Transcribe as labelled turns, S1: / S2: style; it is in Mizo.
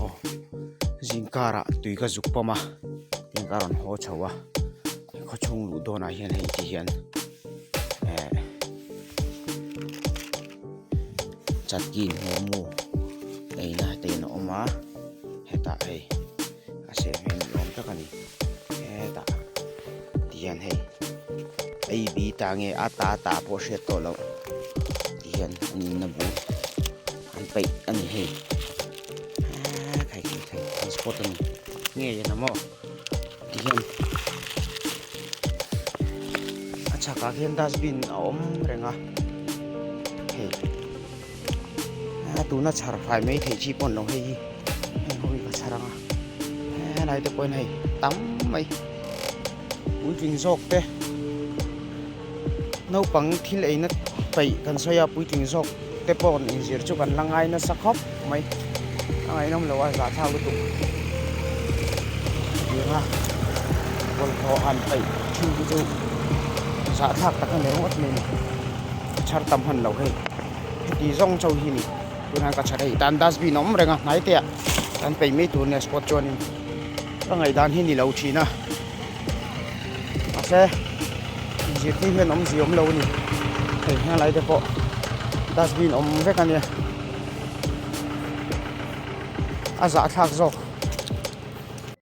S1: Aw zingkarah tui ka zuk pawm a tin ka rawn haw chho a khawchhung luh dawnah hian hei ti hian eh chatki momo eina te in a awm a hetah hei a seh hmel ni awm tak a ni hetah ti hian hei ei bi ta nge a ta ta pawh hriat tawh loh ti hian an inna bur an peih a ni hei eee khai khai khai an spot a ni ngei a maw ti hian a chhakah khian dustbin a awm reng a hei a tuna chhar fai mai theih chi pawh an lo hei hi heng ho hi ka chhar ang a helai te pawhin hei tam mai puitling zawk te naupang thil eina peih kan sawi a puitling zawk te pawh an inzir chu kan la ngai nasa khawp mai a ngaihnawm lo a zahthlak lutuk tianga bawlhhlawh han peih thin hi chu zahthlak tak a ni ringawt mai a ni chhar tam hman lo hei heti zawng chauh hi a ni tunah ka chhar hei tan dustbin a awm reng a hnai te ah kan peih mai tur nia spot chuanin ka ngaihdan hi ni lo thin a mahse zirtir hian awmzia awm lo a ni hei heng lai te pawh dustbin awm vek a nia a zahthlak zawk.